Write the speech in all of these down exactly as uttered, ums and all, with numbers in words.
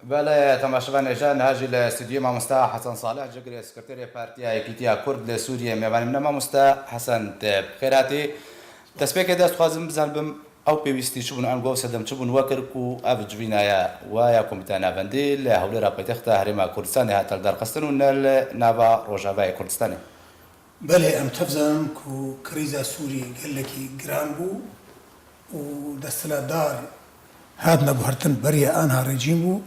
Belê, temaşevanê hêja, niha jî li stûdyoyê mamosta Hesen Salih, Cigrê, sekreterê Partiya Yekîtiya Kurd li Sûriyê, mêvanê min e. Mamosta Hesen, te bi xêr hatî. Destpêkê de ez dixwazim bizanibim, ew pêwîstî çi bûn, ew gov sedem çi bûn, we kir ku ev civîna ya we ya Komîteya Navendî li hewlêra paytexta Herêma Kurdistanê hate lidarxistin û ne li nava Rojavayê Kurdistanê? Belê, em tev zanin ku krîza Sûrî gelekî giran bû û desthilatdar hatine guhertin, beriya anha rejîm bû.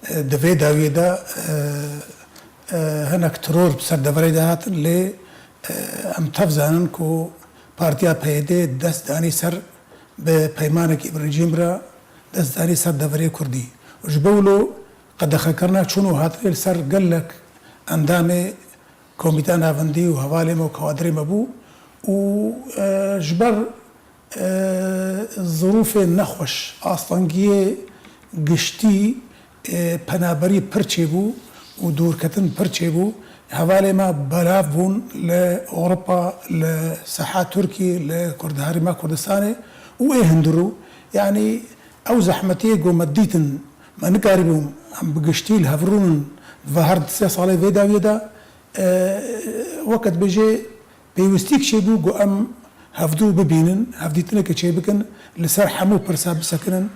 E, di vê dawiyê de, e, e, hinek teror bi ser deverê de hatin, lê, e, em tev zanin ku Partiya P Y D dest danî ser, bi peymanekî bi rejîm re dest danî ser deverê Kurdî. Ji bo wilo qedexekirina çûn û hatinê li ser gelek endamê Komîteya Navendî û hevalê me û kawadirê me bû û, e, ji ber, e, zirûfê nexweş, astengiyê giştî, e, penaberî pir çêbû û dûrketin pir çêbû. Hevalê me belav bûn li Ewropa, li seha Tirkiyê, li Kurd-, Herêma Kurdistanê û ê hundirû. Yanî ew zehmetiyê ku me dîtin, me nikarîbûn em bi giştî li hev rûnin di va her sê salê vê dawiyê de. E, weke dibêje pêwîstîk çêbû ku em hevdû bibînin, hevdîtineke çêbikin, li ser hemû pirsa bisekinin,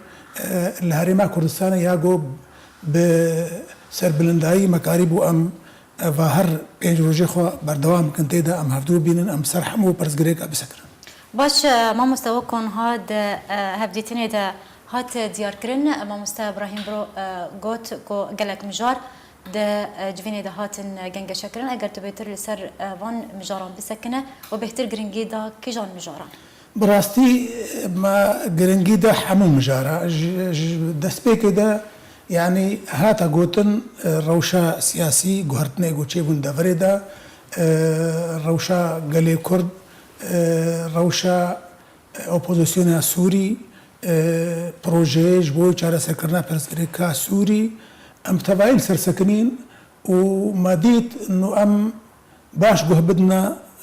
e, li Herêma Kurdistanê ya ku bi serbilindayî me karîbû em, e, va her pênc rojê xwe berdewam bikin tê de, em hevdû bibînin, em ser hemû pirsgirêka bisekinin. Baş e, mamoste, wek ku niha di, e, hevdîtinê de hat diyarkirin, e, mamoste Ibrahîm Bro, e, got ku gelek mijar di, e, civînê de hatin, e, gengeşekirin. Eger tu bêtir li ser, e, van mijaran bisekine û bêhtir giringî da kîjan mijaran? Bi rastî, e, me giringî da hemû mijara. Ji, ji destpêkê de, yanî hate gotin, e, rewşa siyasî, guhertinê ku çêbûn deverê de, e, rewşa gelê Kurd, e, rewşa opozisyona Sûrî, e, projeyê ji bo çareserkirina pirsgirêka Sûrî, em bi tevayî li ser sekinîn û me dît, nû em baş guh bidine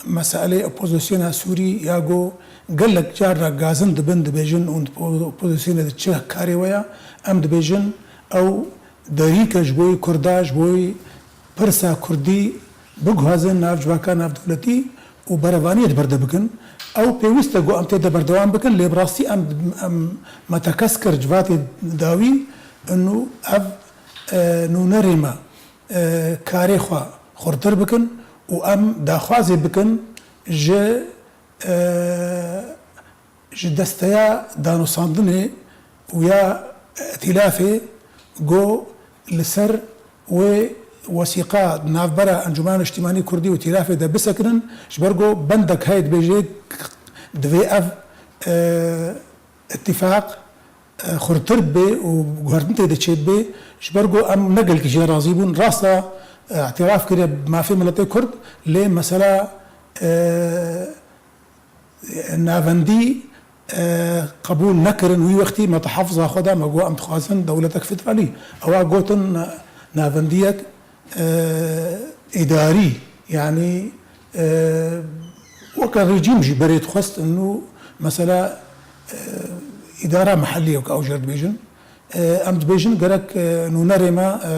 meseleyê opozisyona Sûrî ya ku gelek car re gazin dibin, dibêjin hûn di po-, opozisyonê de çi karê we ya, em dibêjin ew derîke ji bo Kurda, ji bo pirsa Kurdî biguhazin nav civaka navdewletî û berevaniyê di ber de bikin. Ew pêwîst e ku em tê de berdewam bikin, lê bi rastî em, em me tekez kir civatê dawî, û ev, e, nûnerê me, e, karê xwe xurtir bikin û em daxwazê bikin ji, e, ji desteya danûsandinê û ya îtîlafê ku li ser wê wesîqa di navbera Encûmena Niştîmanî Kurdî û Îtîlafê de bisekinin, ji ber ku bendek heye dibêje divê ev, e, îtîfaq, e, xurtir bibe û guhertin tê de çêbibe, ji ber ku em ne gelkî jê razî bûn. Rast e, e, îtîraf kiriye bi mafê miletê Kurd, lê mesela, e, navendî, e, qebûl nekirin. Wî wextî me tehafuza xwe da, me got, em dixwazin dewletek federalî. Ewa gotin, e, navendiyek, e, îdarî, yanî, e, weke rejîm jî berê dixwest, û mesela, e, îdara mehellî weke ew jê re dibêjin. E, em dibêjin gerek, e, nûnerê me, e,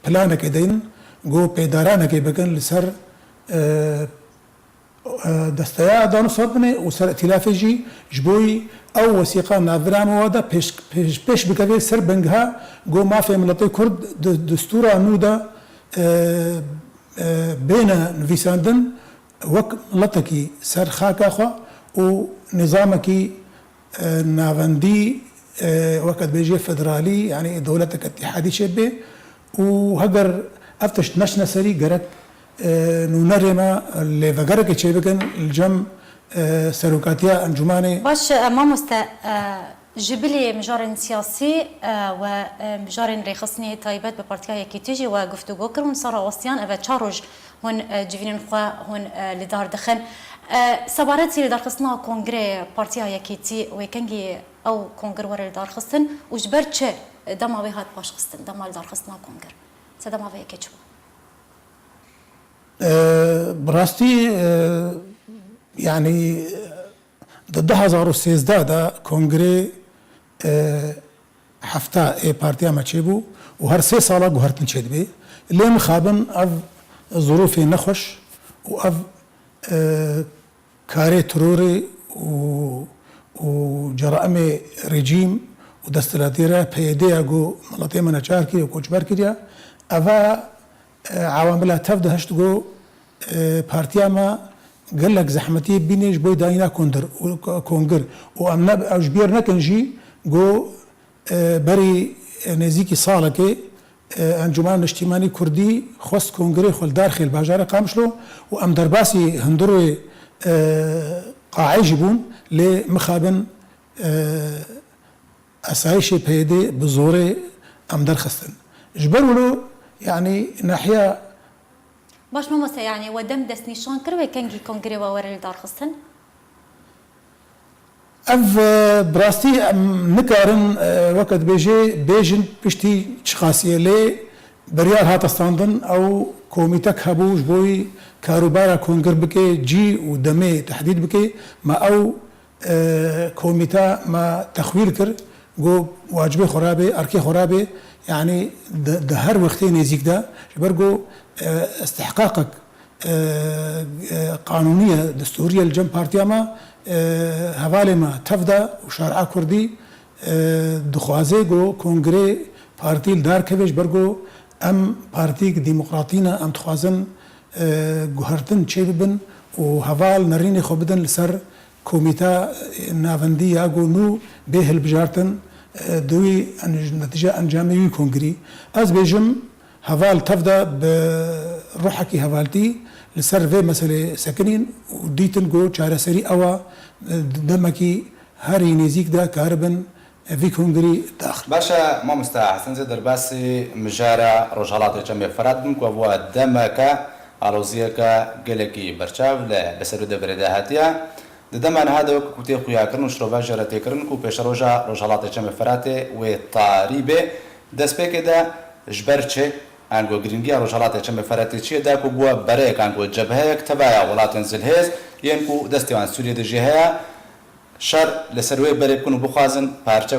planekê deynin, ku pêdaranekê bikin li ser, e, e, desteya danûsandinê û ser îtîlafê jî, ji bo ew wesîqa navbera me wa de pêş, pêş, pêş bikeve ser bingeha ku mafê miletê Kurd di destûra nû de, e, e, bêne nivîsandin, wek miletekî ser xaka xwe û nîzamekî, e, navendî, e, weke dibêje federalî, yanî dewleteke îtîhadî çêbibe û heger ev tişt neçine serî, gerek, e, nûnerê me lêvegerekê çêbikin li cem, e, serokatiya encûmanê. Baş, e, mamoste, e, ji bilî mijarên siyasî, e, we, e, mijarên rêxistinê taybet bi Partiya Yekîtî jî we guftûgo kir, hûn sara wastiyan ev e çar roj hûn, e, civînên xwe hûn, e, li dar dixin. E, sebaretî lidarxistina kongrê Partiya Yekîtî wê kengî ew kongir were lidarxistin û ji ber çi dema wê hat paşxistin, dema lidarxistina kongir? Sedema vê yekê çi bû? E, bi rastî, e, yanî di du hazar û sêzdeh de kongrê, e, Hefta ê partiya me çêbû û her sê sala guhertin çêdibê. Lê mixabin ev zirûfê nexweş û ev, e, karê terorê û, û ceraimê rejîm û desthilatî re P Y D ya ku miletê me neçar kiriye û koçber kiriye, eva, e, ewamila tev de hişt ku, e, partiya me gelek zehmetiyê bîne ji bo dayîna kondir û ko-, kongir û em ne, ew ji bîr nekin jî ku, e, berî, e, nêzîkî salekê, e, Encûmena Niştîmanî Kurdî xwest kongirê xwe li Darxê li bajarê Qamişlo û em derbasî hundirê, e, qaê jî bûn, lê mixabin, e, esayîşê P Y D bi zorê em derxistin. Ji ber wilo, yanî nahiya Baş mamoste, yanî we dem destnîşan kir wê kengî kongirê we were li dar xistin? Ev, e, bi rastî em nikarin, e, weke dibêjê bêjin piştî çiqasî ye, lê biryar hate standin, ew komîtek hebû ji bo wî karûbara kongir bike, cî û demê tehdîd bike, me ew, e, komîte me texwîl kir, got wacibê xwe rabe, erkê xwe rabe, yanî di, di her wextê nêzîk de, ji ber got, e, istihqaqek, e, e, qanûnî ye, destûrî ye li cem partiya me, e, hevalê me tev de û şari'a kurdî, e, dixwaze got kongirê partî li dar keve, ji ber got em partîyek demokratî ne, em dixwazin, e, guhertin çêbibin û heval nerînê xwe bidin li ser komîta navendî ya ku nû bê hilbijartin, e, di wî en-, netîce encamê wî kongirî. Ez bêjim, heval tev de bi ruhekî hevaltî li ser vê meselê sekinîn û dîtin ku çareserî ew e, e, demekî herî nêzîk de karibin vî kongirî daxin. Baş e, mamoste Hesen, ez ê derbasî mijara Rojhelatê Çemê Ferat bim ku ev demeke aloziyeke gelekî berçav li, li ser wê deverê de hatiye. Di dema niha de wek ku tê xuyakirin û şirovajî re tê kirin ku pêşeroja Rojhelatê Çemê Feratê wê tarî bê. Destpêkê de ji ber çi? Ango girîngiya Rojhelatê Çemê Feratê çi ye? Da ku bûye bereyek ango cebheyek tevaya welatên zilhêz yên ku destê wan Sûriyê de jî heye, şer li ser wê berê bikin û bixwazin parçe